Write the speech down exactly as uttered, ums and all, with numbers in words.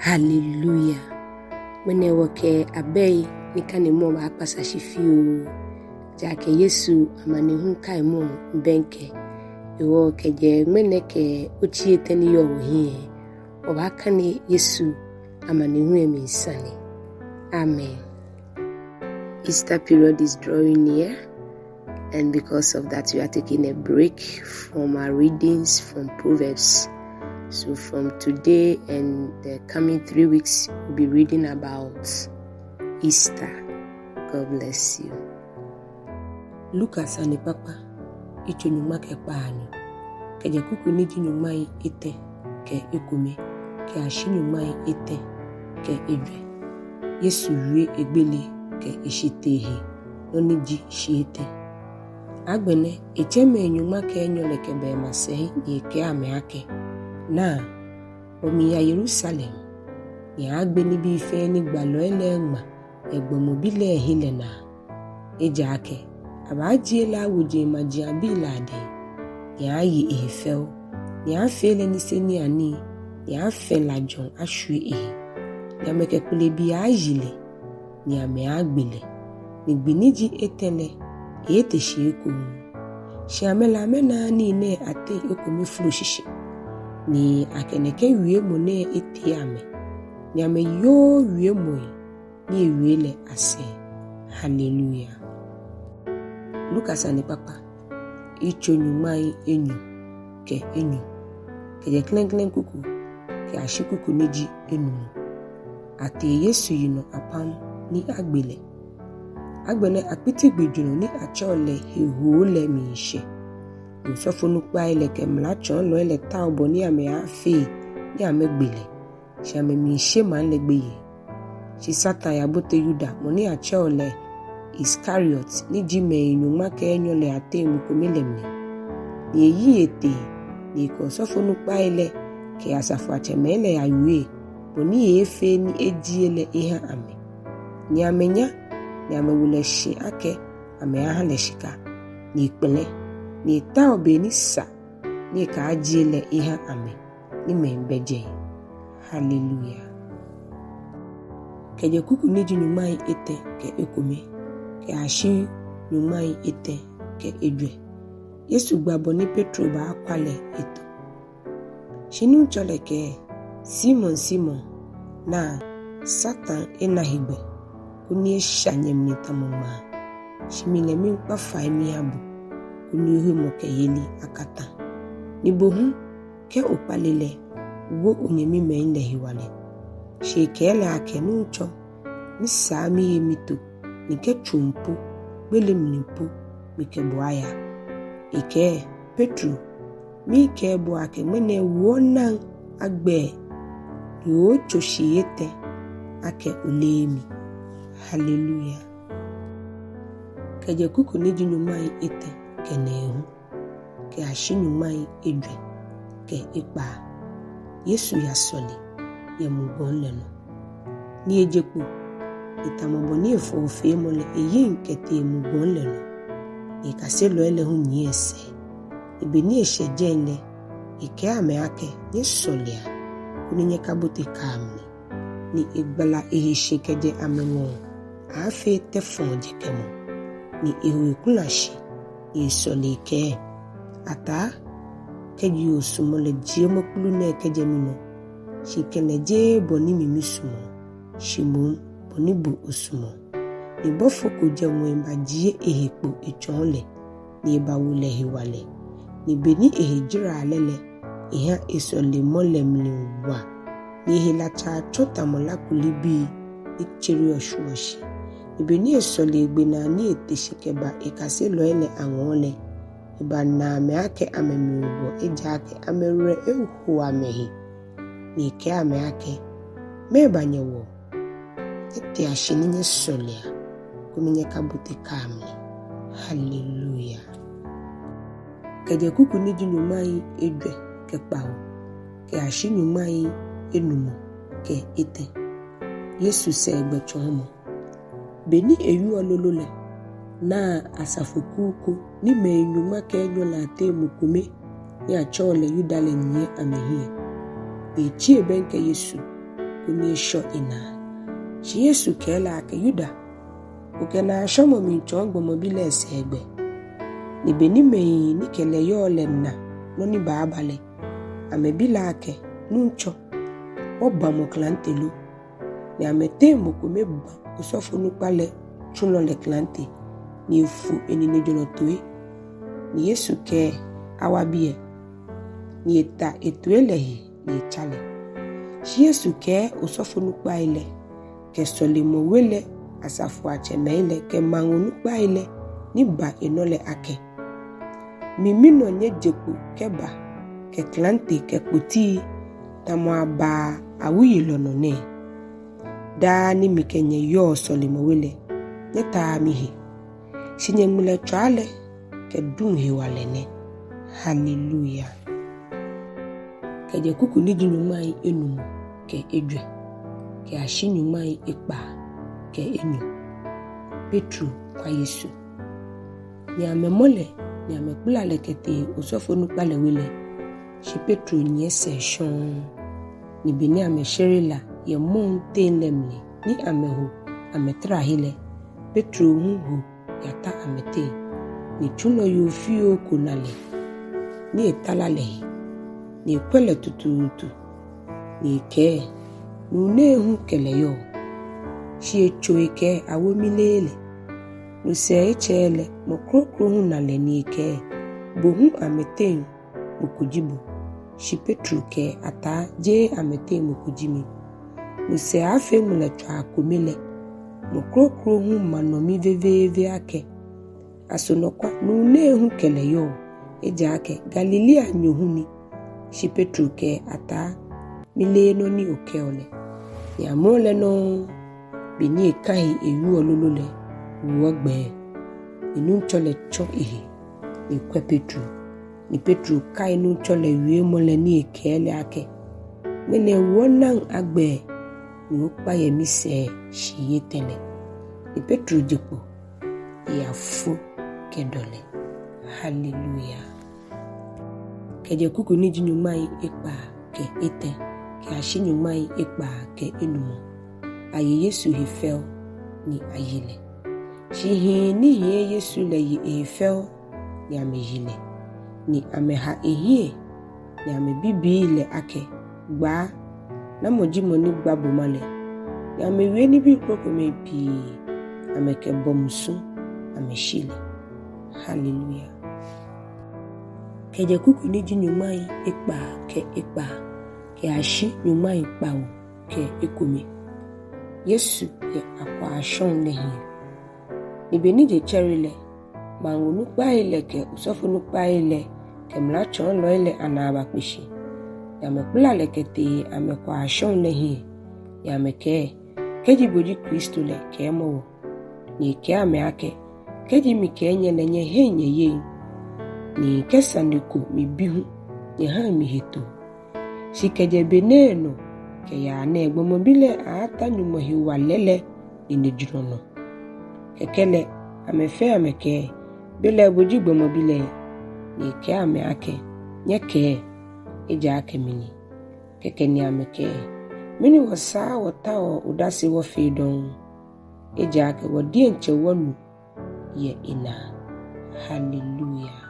Hallelujah. Ŋmɛnɛ wɔkɛ abɛi nikanemɔ baakpasa shi fioo. Ejaakɛ Yesu amanehulu kaimɔ miibɛŋkɛ. Hewɔ kɛjɛ ŋmɛnɛ kɛ otsi etɛ ni yɔɔ wɔhiɛ, wɔbaakane Yesu amanehulu lɛ mli sane. Amen. Easter period is drawing near, and because of that, we are taking a break from our readings from Proverbs. So from today and the coming three weeks, we'll be reading about Easter. God bless you. Luka sanekpakpa, yitso nyɔŋma kɛ kpaanyɔ, kɛjɛ kuku ni ji nyɔŋmai etɛ kɛ ekome kɛyashi nyɔŋmai etɛ kɛ ejwɛ. Yesu wie egbele kɛ eshitee he, nɔ ni ji shii etɛ. Agbɛnɛ etsɛ mɛi nyɔŋma kɛ enyɔ lɛ kɛba emasɛi ni ekɛɛ amɛ akɛ, Naa, wɔmiiya Yerusalem, ni aaagbe nibii fɛɛ ni gbalɔi lɛ ŋma yɛ Gbɔmɔ Bi lɛ he lɛ naa. Ejaakɛ abaajie lɛ awo jeŋmajiaŋbii lɛ adɛŋ, ni aaaye ehe fɛo, ni aaafee lɛ niseniianii, ni aaafɛ̃ lajɔŋ ashwie ehe. Ni amɛkɛ kpelebii aaayi lɛ, ni amɛaagbe lɛ, ni gbi ni ji etɛ lɛ, eeete shi ekoŋŋ. Shi amɛ lɛ amɛnaaa nii nɛɛ ateŋ ekome flo shishi. Ni akɛ nɛkɛ wiemɔ nɛɛ etee amɛ, ni amɛyooo wiemɔi ni ewie lɛ asɛɛ. Hallelujah. Luka sanekpakpa, yitso nyɔŋmai enyɔ kɛ enyɔ, kɛjɛ klɛŋklɛŋ kuku kɛyashi kuku ni ji enumɔ. Atee Yesu yinɔ apam ni agbe lɛ. Agbɛnɛ akpiti gbijurɔ ni atsɛɔ lɛ Hehoo lɛ miishɛ. Ni osɔfonukpai lɛ kɛ mlatsɔɔlɔi lɛ tao bɔ ni amɛaafee ni amɛgbe lɛ, shi amɛmiishe maŋ lɛ gbeyei. Shi Satan yabote Yuda, mɔ ni atsɛɔ lɛ Iskariot, ni ji mɛi nyɔŋma kɛ enyɔ lɛ ateŋ mɔ kome lɛ mli. Ni eyi etee, ni ekɛ osɔfonukpai lɛ kɛ asafoiatsɛmɛi lɛ yawie bɔ ni eeefee ni ejie lɛ eha amɛ. Ni amɛnya, ni amɛwo lɛ shi akɛ amɛaaha lɛ shika, ni ekpɛlɛ, ni etao be ni sa ni ekɛaajie lɛ eha amɛ, ni mɛi bɛ jɛi. Hallelujah. Kɛjɛ kuku ni ji nyɔŋmai etɛ kɛ ekome kɛyashi nyɔŋmai etɛ kɛ ejwɛ. Yesu gba bɔ ni Petro baakwa lɛ etɔ. Shi Nuŋtsɔ lɛ kɛɛ, Simon, Simon, naa, Satan ena hegbɛ, koni esha nyɛmli tamɔ ŋmaa. Shi mi lɛ miikpa fai miha bo, koni ohemɔkɛyeli akata. Ni bo hu, kɛ okpale lɛ, wo onyɛmimɛi lɛ hewalɛ. Shi ekɛɛ lɛ akɛ, Nuŋtsɔ, misaa mihe mito, ni kɛ tsuŋ po, gbele mli po, mikɛ bo aya. Ekɛɛ, Petro, miikɛɛ bo akɛ ŋmɛnɛ wuɔ naŋ agbɛɛ, ni ootso shii etɛ akɛ oleee mi. Hallelujah. Kɛjɛ kuku ni ji nyɔŋmai etɛ kɛ nɛɛhu kɛyashi nyɔŋmai ejwɛ kɛ ekpaa. Yesu yasɔle yɛ mugɔŋ lɛ nɔ. Ni eje kpo, ni tamɔ bɔ ni efɔɔ feemɔ lɛ, eyiŋ kɛtee mugɔŋ lɛ nɔ. Ni ekaselɔi lɛ hu nyiɛ esɛɛ. Ni be ni eshɛ jɛi lɛ, ekɛɛ amɛ akɛ, Nyɛsɔlea, koni nyɛkabote kaa mli. Ni egbala ehe shi kɛjɛ amɛŋɔɔ aaafee tɛfɔɔ jekɛmɔ. Ni eho ekula shi, ni esɔle ekɛɛ, Ataa, kɛji osumɔ lɛ, jiemɔ kpulu nɛɛ kɛjɛ minɔ. Shi kɛlɛ jeee bɔ ni mi misumɔɔ, shi moŋ bɔ ni bo osumɔɔ. Ni bɔfo ko jɛ ŋwɛi bajie ehe kpo etsɔɔ lɛ, ni ebawo lɛ hewalɛ. Ni be ni ehe jara lɛ lɛ, eha esɔlemɔ lɛ mli wa, ni ehe la tsa tsɔ tamɔ lá kulibii ni tsereɔ shwieɔ shi. Ni be ni esɔle egbe naa ni ete shi kɛba ekaselɔi lɛ aŋɔɔ lɛ, ebana amɛ akɛ amɛmiiwɔ, ejaakɛ amɛwerɛ eho amɛhe. Ni ekɛɛ amɛ akɛ, Mɛɛba nyɛwɔɔ? Nyɛtea shi ni nyɛsɔlea, koni nyɛkabote kaa mli. Hallelujah. Kɛjɛ kuku ni ji nyɔŋmai ejwɛ kɛ kpawo kɛyashi nyɔŋmai enumɔ kɛ etɛ. Yesu sɛɛgbɛ tsɔɔmɔ. Be ni ewieɔ lolo lɛ, naa asafoku ko ni mɛi nyɔŋma kɛ enyɔ lɛ ateŋ mɔ kome ni atsɛɔ lɛ Yuda lɛ nyiɛ amɛhiɛ. Ni etsi ebɛŋkɛ Yesu, ni eshɔ enaa. Shi Yesu kɛɛ lɛ akɛ, Yuda, okɛ naashɔmɔ miitsɔɔ gbɔmɔ bi lɛ sɛɛgbɛ. Ni be ni mɛi ni kɛ lɛ yɔɔ lɛ na nɔ ni baaba lɛ, amɛbi lɛ akɛ, Nuŋtsɔ, wɔbamɔ klante lo? Ni amɛteŋ mɔ kome ba osɔfonukpa lɛ tsulɔ lɛ klante, ni efo enine jɔlɔ toi. Ni Yesu kɛɛ, Awa biɛ. Ni eta etoi lɛ he ni etsa lɛ. Shi Yesu kɛɛ osɔfonukpai lɛ, kɛ sɔlemɔwe lɛ asafoiatsɛmɛi lɛ, kɛ maŋ onukpai lɛ ni ba enɔ lɛ akɛ, Mi minɔ nyɛje kpo kɛba kɛ klante kɛ kpotii, tamɔ abaa awuyelɔ nɔ nɛɛ? Daa ni mikɛ nyɛ yɔɔ sɔlemɔwe lɛ, nyɛtaaa mihe. Shi nyɛŋmɛlɛtswaa lɛ kɛ duŋ hewalɛ nɛ. Haleluya. Kɛjɛ kuku ni ji nyɔŋmai enumɔ kɛ ejwɛ kɛyashi nyɔŋmai ekpaa kɛ enyɔ. Petro kwa Yesu. Ni amɛmɔ lɛ, ni amɛkpala lɛ kɛtee osɔfonukpa lɛ we lɛ. Shi Petro nyiɛ sɛɛ shɔŋŋ. Ni be ni amɛshere la yɛ mɔɔ teŋ lɛ mli ni amɛho amɛtara he lɛ, Petro hu ho yata amɛteŋ. Ni tsulɔ yoo fioo ko na lɛ, ni eta la lɛ he, ni ekwɛ lɛ tutuutu, ni ekɛɛ, Nuu nɛɛ hu kɛ lɛ yɔɔ? Shi etso ekɛɛ, Awo, mileee lɛ. No sɛɛ etsɛɛɛ lɛ, mɔ kroko hu na lɛ ni ekɛɛ, Bo hu amɛteŋ mɔ ko ji bo. Shi Petro kɛɛ, Ataa, jeee amɛteŋ mɔ ko ji mi. No sɛɛ aaafee ŋmɛlɛtswaa kome lɛ, mɔ kroko hu ma nɔ mi veveeve akɛ, Aso nɔkwa nuu nɛɛ hu kɛ lɛ yɔɔ, ejaakɛ Galileanyo hu ni. Shi Petro kɛɛ, Ataa, mileee nɔ ni okɛɔ lɛ. Ni amrɔ lɛ nɔŋŋ, be ni eka he ewieɔ lolo lɛ, wuɔ gbɛɛ. Ni Nuŋtsɔ lɛ tsɔ ehe ni ekwɛ Petro. Ni Petro kai Nuŋtsɔ lɛ wiemɔ lɛ ni ekɛɛ lɛ akɛ, Ŋmɛnɛ wuɔ naŋ agbɛɛ, ni okpa yɛ misɛɛ shii etɛ lɛ. Ni Petro je kpo, eyafo kɛdɔ lɛ. Haleluya. Kɛjɛ kuku ni ji nyɔŋmai ekpaa kɛ etɛ kɛyashi nyɔŋmai ekpaa kɛ enumɔ. Aye Yesu he fɛo ni ayi lɛ. Shi hii ni hiɛ Yesu lɛ ye ehe fɛo ni amɛyi lɛ, ni amɛha ehiɛ, ni amɛbibii lɛ akɛ, Gbaa, namɔ ji mɔ ni gba bo ma lɛ? Ni amɛwie nibii krokomɛi pii, amɛkɛbɔ musu amɛshi lɛ. Haleluya. Kɛjɛ kuku ni ji nyɔŋmai ekpaa kɛ ekpaa kɛyashi nyɔŋmai kpawo kɛ ekome. Yesu yɛ akwaashɔŋ lɛ hiɛ. Ni be ni je tsɛre lɛ, maŋ onukpai lɛ kɛ osɔfonukpai lɛ kɛ mlatsɔɔlɔi lɛ anaa bakpe shi, ni amɛkpala lɛ kɛtee amɛkwaashɔŋ lɛ hiɛ, ni amɛkɛɛ, Kɛji bo ji Kristo lɛ, kɛɛmɔ wɔ. Ni ekɛɛ amɛ akɛ, Kɛji mikɛɛ nyɛ lɛ, nyɛheŋ nyɛyeŋ. Ni kɛ sane ko mibi hu, nyɛhaŋ mi hetoo. Shi kɛjɛ be nɛɛ nɔ kɛyaa nɛɛ, gbɔmɔ bi lɛ aaata Nyɔŋmɔ hewalɛ lɛ ninejurɔ nɔ. Kɛkɛ lɛ amɛ fɛɛ amɛkɛɛ, Belɛ bo ji gbɔmɔ bi lɛ? Ni ekɛɛ amɛ akɛ, Nyɛkɛɛ, ejaakɛ mi ni. Kɛkɛ ni amɛkɛɛ, Mɛni wɔsaa wɔtaoɔ odase wɔfee dɔŋŋ? Ejaakɛ wɔ diɛŋtsɛ wɔnu yɛ enaa. Haleluya.